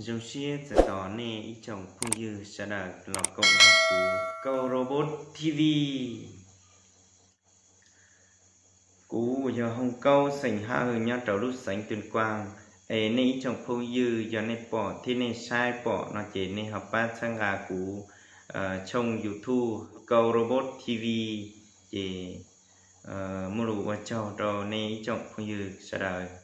Zoo siab txais tos nej ib tsoom phooj ywg sawv daws los koom nrog kuv Kau Robot T V. Kuv yog Hoo Kaub xeem Hawj nyob rau lub xeev Tuyên Quang. Es nej ib tsoom phooj ywg yog nej pom thiab nej saib pom no ces nej ho pab txhawb nqa kuv tshooj YouTube Kau Robot T V. Ces muaj lus ua tsaug rau nej ib tsoom phooj ywg sawv daws.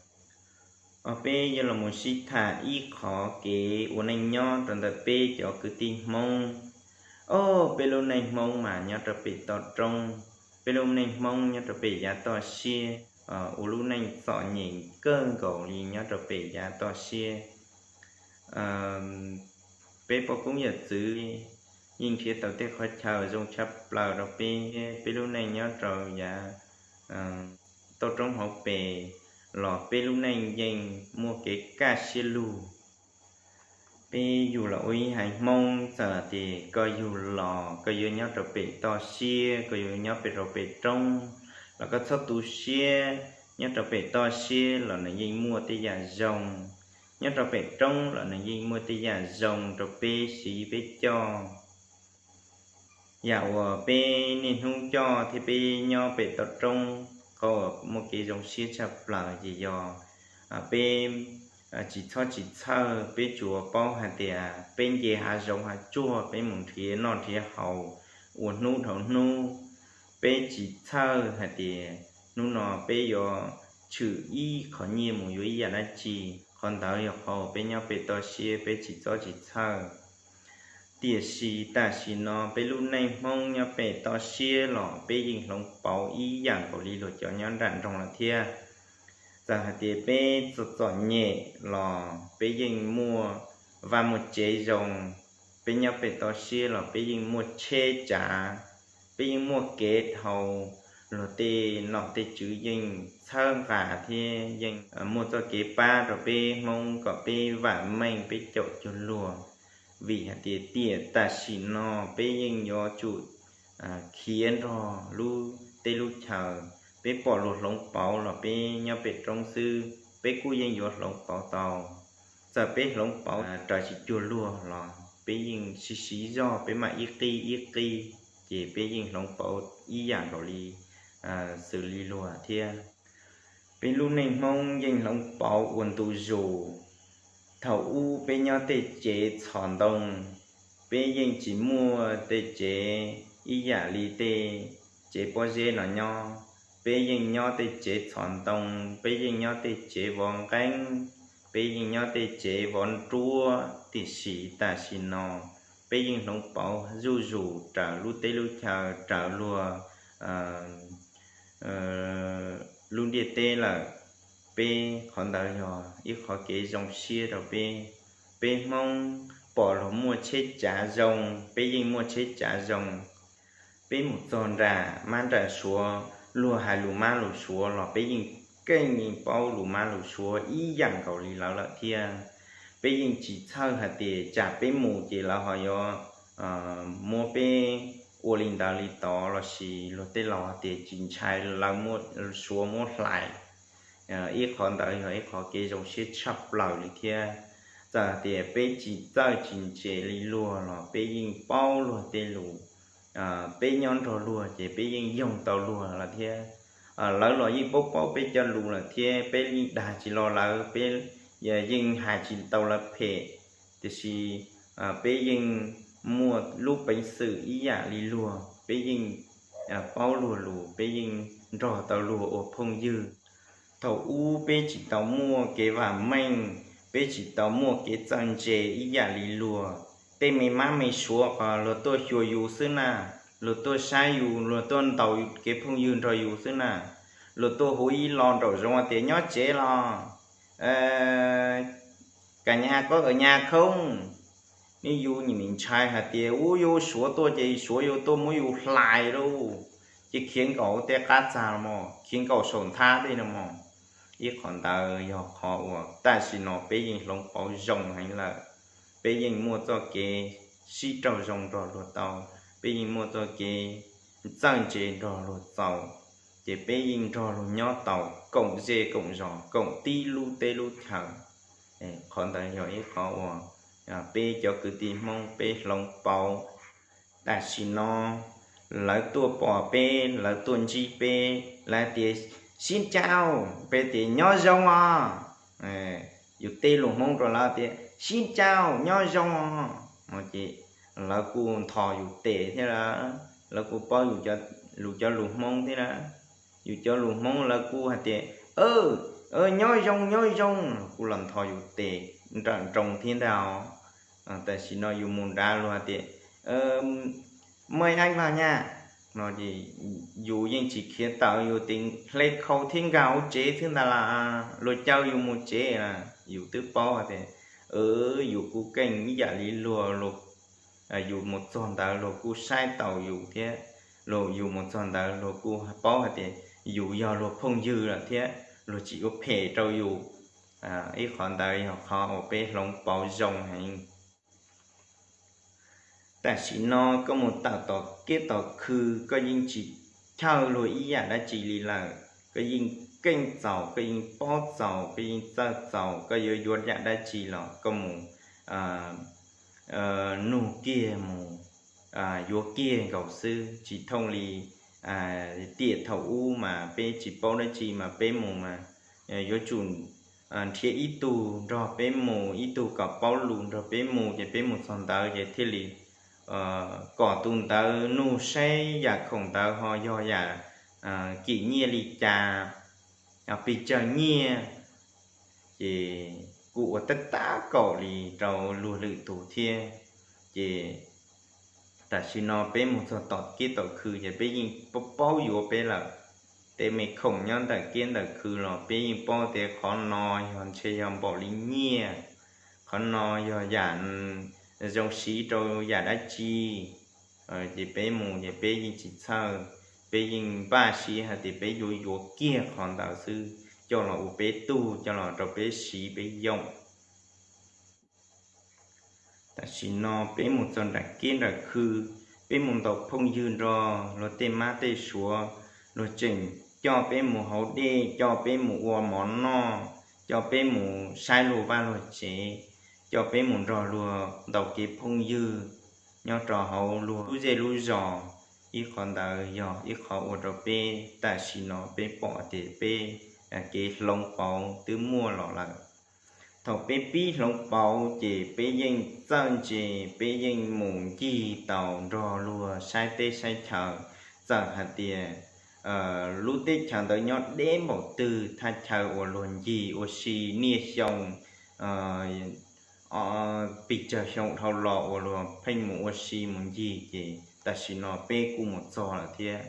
Os, peb yuav los mus sib tham ib qhov kev ua neej nyob rau ntawm peb cov kwv tij Hmoob. Os, peb lub neej Hmoob mas nyob rau pem toj roob, peb lub neej Hmoob nyob rau pem yav toj siab, ua lub neej txom nyem kawg nkaus li nyob rau pem yav toj siab. Peb poj koob yawm txwv yeej nrhiav tau tej qhov chaw zoo tshaj plaws rau peb, peb lub neej nyob rau yav toj roob hauv pes los peb lub neej yeej muaj kev kaj siab lug. Peb yug los ua ib haiv Hmoob, txawm tias koj yug los koj yuav nyob rau pem toj siab, koj yuav nyob pem rau pem roob los koj txhob tu siab, nyob rau pem toj siab los nws yeej muaj tej yam zoo, nyob rau pem roob los nws yeej muaj tej yam zoo rau peb siv peb coj. Yam uas peb niaj hnub coj thiab peb nyob pem toj roob, qhov uas muaj kev zoo siab tshaj plaws ces yog peb tsis txhob tsis txhawj, peb tsuas paub hais tias peb nce hav zoov hav tsuag peb mus nrhiav noj nrhiav haus ua hnub dhau hnub. Peb tsis txhawj hais tias hnub no peb yuav tshwm ib qho nyiaj mus yuav ib yam dab tsi. Qhov ntawd yog qhov uas peb nyob pem toj siab peb tsis txhob tsis txhawj. Tiam sis tam sim no peb lub neej Hmoob nyob pem toj siab los peb yeej hloov pauv ib yam nkaus li luag cov nyob nram nroog lawm thiab. Txawm hais tias peb txom txom nyem los peb yeej muaj vaj muaj tsev zoo, peb nyob pem toj siab los peb yeej muaj tsheb tsav, peb yeej muaj kev dhau, luag tej nom tej tswv yeej txhawb nqa thiab yeej muaj txoj kev pab rau peb Hmoob kom peb vam meej peb caum cuag luag. Vim hais tias tiam tam sim no peb yeej yuav tsum khiav nrog lub teb lub chaw. Peb pom luag hloov pauv los peb nyob pem roob xwb peb kuj yeej yuav hloov pauv tau. Txawm peb hloov pauv raws tsis cuag luag los peb yeej siv siv zog peb mam ib qib ib qib, ces peb yeej hloov pauv ib yam nkaus li xws li luag thiab. Peb lub neej Hmoob yeej hloov pauv ua ntu zus. Thaum ub peb nyob tej tsev txhos ntoo, peb yeej tsis muaj tej tsev ib yam li tej tsev pob zeb no nyob. Peb yeej nyob tej tsev txhos ntoo, peb yeej nyob tej tsev vov nqeeb, peb yeej nyob tej tsev vov nruab, tiam sis tam sim no peb yeej hloov pauv zuj zus raws lub teb lub chaw, raws luag lub ntiaj teb lawm. Peb qhov ntawd yog ib qhov kev zoo siab rau peb. Peb Hmoob pom luag muaj tsheb tsav zoo, peb yeej muaj tsheb tsav zoo. Peb mus txog nram mab nram suav, luag hais lus mab lus suav los peb yeej keej yeej paub lus mab lus suav ib yam nkaus li lawv lawm thiab. Peb yeej tsis txhawj hais tias tsam peb mus ces lawv ho yuav muab peb ua li ntawd li tod, lossis luag tej laus hais tias tsis ntshai lawv muab suav muab hlais. Ib qhov ntawd yog ib qhov kev zoo siab tshaj plaws li thiab. Txawm tias peb tsis txawj tsis ntse li luag los peb yeej paub luag tej lus, peb nyob nrog luag ces peb yeej yoog tau luag lawm thiab. Lawv los yeej paub paub peb cov lus lawm thiab, peb yeej dag tsis los lawv, peb yeej hais tsis tau lawv phem, tiam sis peb yeej muaj lub peev xwm ib yam li luag, peb yeej paub luag lus, peb yeej nrog tau luag ua phooj ywg. Thaum ub peb tsis tau muaj kev vam meej, peb tsis tau muaj kev txawj ntse ib yam li luag. Tej me mab me suav qhov luag tuaj xyuas yus xwb na, luag tuaj saib yus, luag tuaj ntaus kev phooj ywg nrog yus xwb na, luag tuaj hu ib lo nraum zoov tias nyob tsev los, ka nyas koj ka nyas khoob. Nej yus nyiam ntshai hais tias ub yus suav tuaj ces suav yuav tuaj muab yus hlais lauj, ces khiav nkaum tej qab txag los mog, khiav nkaum saum nthab tej no mog. Ib qhov ntawd yog qhov uas tam sim no peb yeej hloov pauv zoo heev lawm. Peb yeej muaj txoj kev sib raug zoo nrog luag tau, peb yeej muaj txoj kev txawj ntse nrog luag txaus, ces peb yeej nrog luag nyob tau koom zej koom zos koom tib lub teb lub chaw. Qhov ntawd yog ib qhov uas peb cov kwv tij Hmoob peb hloov pauv. Tam sim no lawv tuaj pom peb, lawv tuaj ntsib peb, lawv tias sib cau, peb tias nyob zoo os. Yus teb lus Hmoob rau lawv tias sib cau, nyob zoo os. Ces lawv kuj ntho yus tes thiab lawv, lawv kuj paub yus cov lus Hmoob thiab lawv, yus cov lus Hmoob lawv kuj hais tias nyob zoo, nyob zoo, kuj los ntho yus tes nrawm nroos thiab ntag. Tam sim no yus mus nrad luag hais tias mej ib vag nyaj no ces yus yeej tsis khiav tawm, yus tes hle khau thiab nkag hauv tsev xwb ntag las, luag caw yus mus tsev las, yus twb paub hais tias yus kuj keej ib yam li luag, yus mus txog ntawd luag kuj saib taus yus thiab, yus mus txog ntawd luag kuj paub hais tias yus yog luag phooj ywg lawm thiab luag tsis ua phem rau yus. Ib qhov ntawd yog qhov uas peb hloov pauv zoo heev. Tam sim no koj mus tawm tom kiab tom khw, koj yeej tsis chaw luag ib yam dab tsi li lawm, koj yeej keej txaus, koj yeej paub txaus, koj yeej txawj txaus, koj yuav yuav yam dab tsi los koj mus nug kiag mus yuav kiag nkaus xwb, tsis thooj li tiam thaum ub mas peb tsis paub dab tsi mas peb mus mas yuav tsum nrhiav ib tug nrog peb mus, ib tug kom paub lus nrog peb mus, ces peb mus txog ntawd ces thiaj li kom tus ntawd nug saib yam khoom ntawd ho yog yam kim nyiaj li cas, pes tsawg nyiaj, ces kuj ua tab tab kaum li rau luag lwm tus thiab. Ces tam sim no peb mus txog tom kiab tom khw ces peb yeej paub yuav peb lawm. Tej me khoom nyob ntawm kiab ntawm khw los peb yeej paub tias qhov no yog ntshe yog npaum li nyiaj, qhov no yog yam zoo siv rau yam dab tsi. Ces peb mus ces peb yeej tsis txhawj, peb yeej npaj siab hais tias peb yuav yuav kiag qhov ntawd xwb coj los ua peb tug, coj los rau peb siv peb yoom. Tam sim no peb mus txog nram kiab nram khw, peb mus ntaus phooj ywg nrog luag tej mab tej suav, luag tseem coj peb mus haus dej, coj peb mus ua mov noj, coj peb mus saib luag vaj luag tsev, coj peb mus nrog luag ntaus kev phooj ywg nyob rau hauv luag lub zej lub zos. Ib qhov ntawd yog ib qhov ua rau peb tam sim no peb pom tias peb kev hloov pauv twb muaj los lawm. Thaum peb pib hloov pauv ces peb yeej txawj ntse, peb yeej mus ncig tau nrog luag saib teb saib chaw. Txawm hais tias lub teb chaws ntawd nyob deb npaum twg, thaj chaw uas luag ncig ua si niaj xyoo pes tsawg xyoo dhau los uas luag pheej mus ua si mus ncig, ces tam sim no peb kuj mus txog lawm thiab.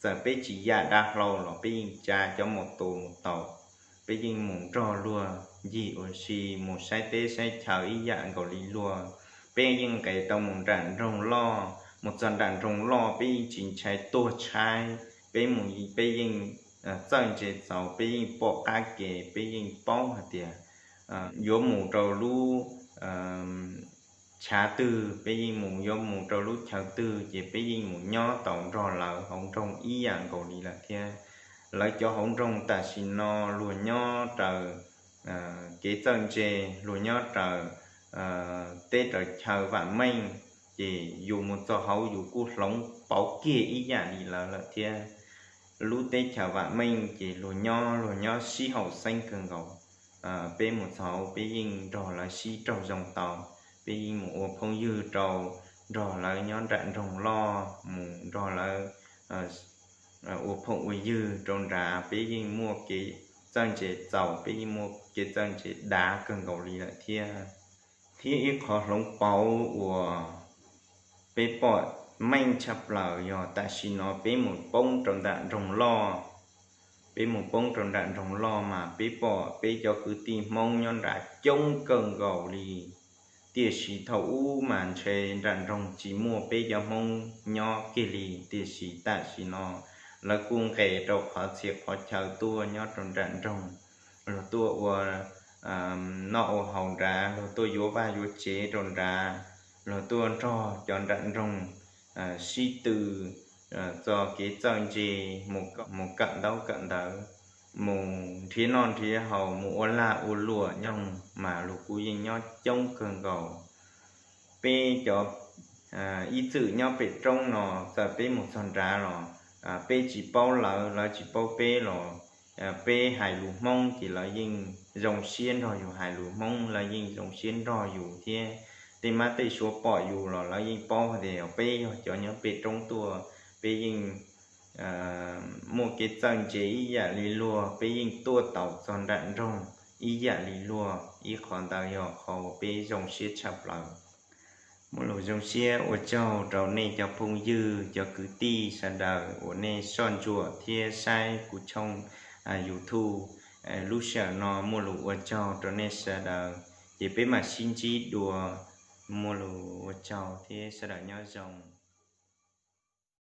Txawm peb tsis yam dav hlau los peb yeej tsa cov mus tus mus tau, peb yeej mus nrog luag ncig ua si, mus saib teb saib chaw ib yam nkaus li luag. Peb yeej nqes tau mus nram nroog loj, mus txog nram nroog loj peb yeej tsis ntshai tuag tshaib. Peb mus peb yeej txawj ntse txaus, peb yeej pom qab kev, peb yeej paub hais tias yuav mus rau lub chav twg, peb yeej mus, yuav mus rau lub chaw twg ces peb yeej mus nyob tau nrog lawv hauv nroog ib yam nkaus li lawm thiab. Lawv cov hauv nroog tam sim no luag nyob raws kev txawj ntse, luag nyob raws teb raws chaw vam meej, ces yus mus txog hauv yus kuj hloov pauv kiag ib yam li lawv lawm thiab. Lub teb chaws vam meej ces luag nyob, luag nyob sib haum xeeb kawg nkaus. Peb mus txog hauv peb yeej nrog lawv sib raug zoo tau, peb yeej mus ua phooj ywg rau, nrog lawv nyob nram nroog loj, mus nrog lawv ua phooj ua ywg rau nrad, peb yeej muaj kev txawj ntse txaus, peb yeej muaj kev txawj ntse dav kawg nkaus li lawm thiab. Thiab ib qhov hloov pauv uas peb pom meej tshaj plaws yog tam sim no peb mus poob rau nram nroog loj. Peb mus poob rau nram nroog loj mas peb pom peb cov kwv tij Hmoob nyob nrad coob kawg nkaus li. Tiam sis thaum ub mas ntshe nram nroog tsis muaj peb cov Hmoob nyob kiag li, tiam sis tam sim no lawv kuj nqes rau qhov txhia qhov chaw tuaj nyob rau nram nroog. Luag tuaj ua noj ua haus nrad, luag tuaj yuav vaj yuav tsev rau nrad, luag tuaj nrog cov nram nroog sib tw txog kev txawj ntse, mus kawm ntaub kawm ntawv. mus nrhiav noj nrhiav haus, mus ua lag ua luam nyob mas luag kuj yeej nyob coob kawg nkaus. Peb cov ib txwm nyob pem roob no, txawm peb mus txog nrad los peb tsis paub lawv, lawv tsis paub peb los peb hais lus Hmoob ces lawv yeej zoo siab nrog yus hais lus Hmoob, lawv yeej zoo siab nrog yus thiab. Tej mab tej suav pom yus los lawv yeej paub tias peb yog cov nyob pem roob tuaj, peb yeej muaj kev txawj ntse ib yam li luag, peb yeej tuaj taus txog nram nroog ib yam li luag. Ib qhov ntawd yog qhov uas peb zoo siab tshaj plaws. Muaj lus zoo siab ua tsaug rau nej cov phooj ywg cov kwv tij sawv daws uas nej soj ntsuam thiab saib kuv channel YouTube lub sij hawm no. Muaj lus ua tsaug rau nej sawv daws, ces peb mam sib ntsib dua. Muaj lus ua tsaug thiab sawv daws nyob zoo.